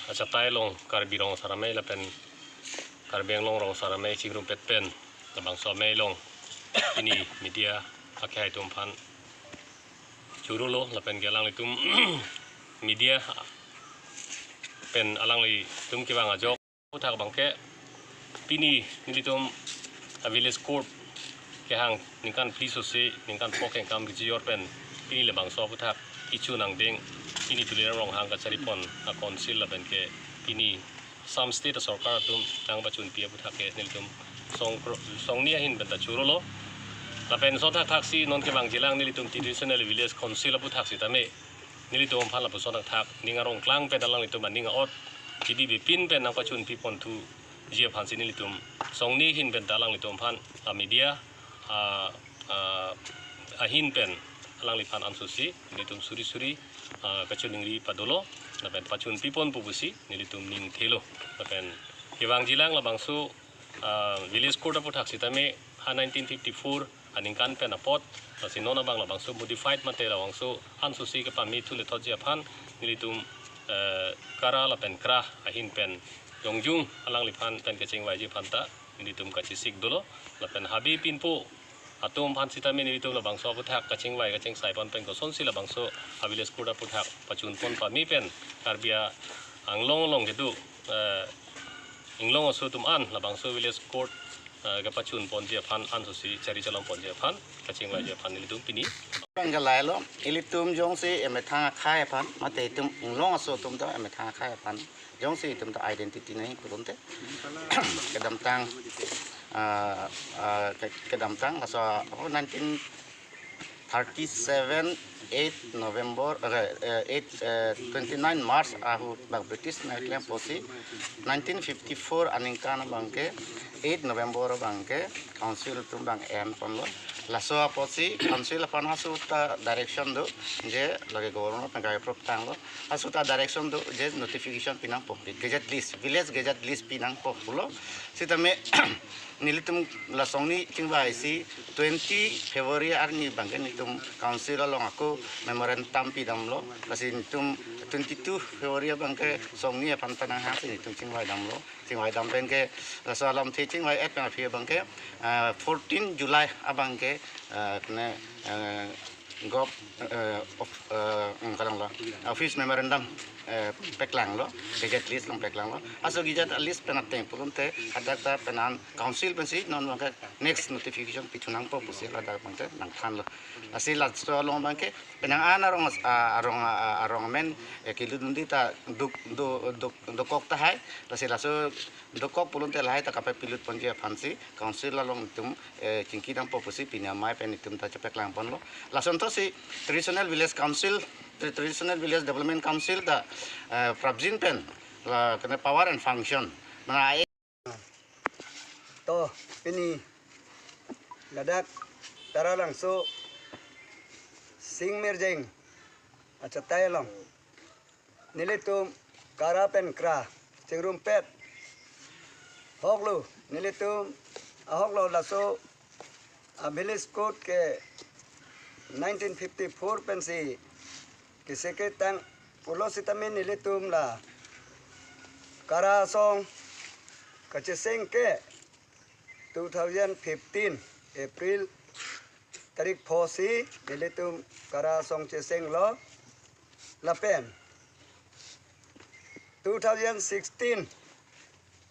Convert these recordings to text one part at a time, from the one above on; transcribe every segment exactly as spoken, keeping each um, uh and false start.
Achatai along Karbi Rong Asar Amei lapen Karbi Anglong Rong Asar Amei chingrumpet pen labangso amei along pini media akhai atum aphan chorolo lapen ke alanglitum media pen alanglitum kevang ajok aputhak abangke pini nelitum a village court kehang ningkan phli sose ningkan phongo kengkam kejor pen pini labangso aputhak kecho nangdeng pini Tuliram Ronghang kacharipon a council lapen ke pini Assam state asorkar atum nangpachunpi aputhak ke nelitum song songni ahin penta chorolo. Lapen son thakthaksi non kevangjilang nelitum traditional village council aputhak sitame nelitum aphan lapuson thakthak ning arong klang pen alanglitum aning a-ot kebi bepin pen nangpachunpi ponthuji aphansi nelitum songni ahin penta alanglitum aphan a media a, a, ahin pen alangliphan ansosi nelitum suri suri a, kachiningri padolo lapen pachunpi ponpo pusi nelitum ning thelo. Lapen kevangjilang labangso a, village court aputhak sitame ha nineteen fifty-four aningkan pen apot, lasi non abang labangso modified mate labangso ansosi kepame thu lethotji aphan nelitum eh, KARA lapen KRA ahin pen jongjung alangliphan pen kachingvaiji aphan ta nelitum kachesik dolo. Lapen habe pinpo atum aphan sitame nelitum labangso aputhak kachingvai kachingsai pon pen kosonsi labangso a village court aputhak pachun pon pame pen Karbi Anglong along kedo eh, Inglong aso atum an labangso village court eh, kepachun ponji aphan ansosi chari chalom ponji aphan kachingvaiji aphan nelitum pini. Bang ke lailo, ilitum jongsi emethang akhai aphan, mate itum Inglong aso atum ta emethang akhai aphan, jongsi itum ta identity nangji pulote kedamtang ah, ah, ke- kedamtang laso apo nineteen thirty-seven eight November, eh, eh, eight, eh, twenty-nine March ahut bang British nangklem apotsi nineteen fifty-four aningkan abangke eight November abangke council atum bang en ponlo. Laso apotsi council aphan halaso ta direction do je lake governor pen kai prop tanglo. Halaso ta direction do je notification pinangpo, gazette list, village gazette list pinangpo pulo. Sitame nelitum la songni chingvaisi twenty February arni abangke nelitum council along ako memorandum pidamlo. Lasi nelitum twenty-two February abangke songni aphan ta nanghangsi nelitum chingvai damlo. Chingvai dam pen ke laso alamthe chingvai et pen aphi abangke ah, fourteen July abangke ah, kene ah, gov eh, of, eh, hmm, kalanglo office memorandum eh, paklanglo, gazette list along paklanglo. Halaso gazette list pen ateng pulote hadak ta penan council pensi non abangke next notification pithu nangpo pusi hadak abangke nangthanlo. Lasi laso along abangke penang an arong as- ah, arong ah, arong amen eh, kelun dunde ta duk do duk dokok tahai. Lasi laso dokok pulote lahai ta kapapilut ponji aphansi council along itum eh, chingki dampo pusi pini amei pen itum ta chepaklang ponlo. Lason thotsi traditional village council, tra- traditional village development council ta eh, prapjin pen la kene power and function mana a- To pini ladak Taralangso Singmirjeng achatai along nelitum KARA pen KRA chingrumpet ahoklo, nelitum ahoklo laso a village court ke nineteen fifty-four pensi keseketang pulo sitame nelitum la KARA asong kacheseng ke two thousand fifteen April tarik pho si nelitum KARA asong chesenglo. Lapen two thousand sixteen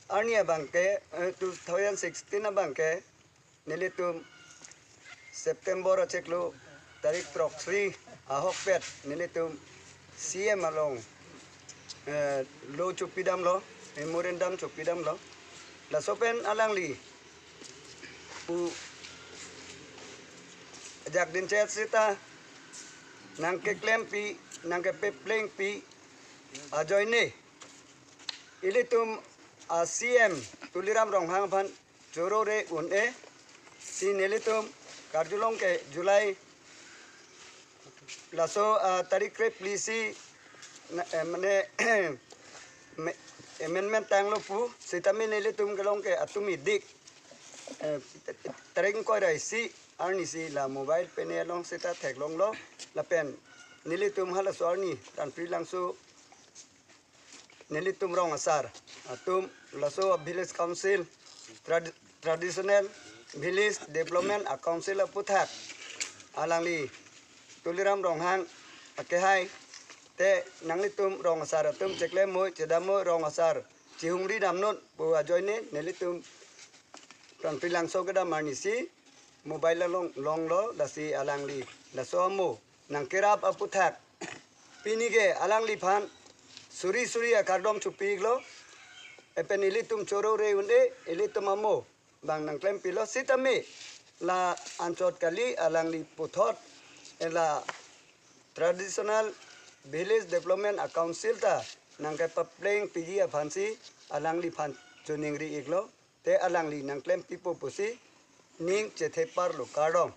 arni abangke eh, two thousand sixteen abangke nelitum September achiklo tarik throksi ahokpet nelitum C M along eh, lo chopidamlo, memorandum chopidamlo. Laso pen alangli pu jakdinchet seta nangkeklempi, nangkepeplengpi ajoine ilitum a C M Tuliram Ronghang aphan chorore un-e si nelitum karjulong ke July laso ah, tarik krephli si na- eh, mane me- amendment tanglo pu sitame nelitum kelong ke atum idik eh, tarik ingkoi ra isi arni si la mobile pene along seta theklonglo lapen nelitum halaso arni Tanpri Langso nelitum rong asar atum laso village council, trad- traditional village development a council aputhak alangli Tuliram Ronghang akehai te nanglitum rong asar atum cheklem moi chedam moi, rong asar chihungri damnon pu ajoine nelitum Pangpilangso kedam arnisi mobile along longlo, lasi alangli laso amo nangkerap aputhak pini ke alangliphan suri suri akardom chopi-iklo. Lapen ilitum choro re un-e, ilitum amo bang nangklempilo sitame la anchot kali, alangli puthot la traditional village development a council ta nangkepaplengpiji aphansi alangliphan choningri-iklo. Te alangli nangklempipo pusi ning chetheparlo, kardom.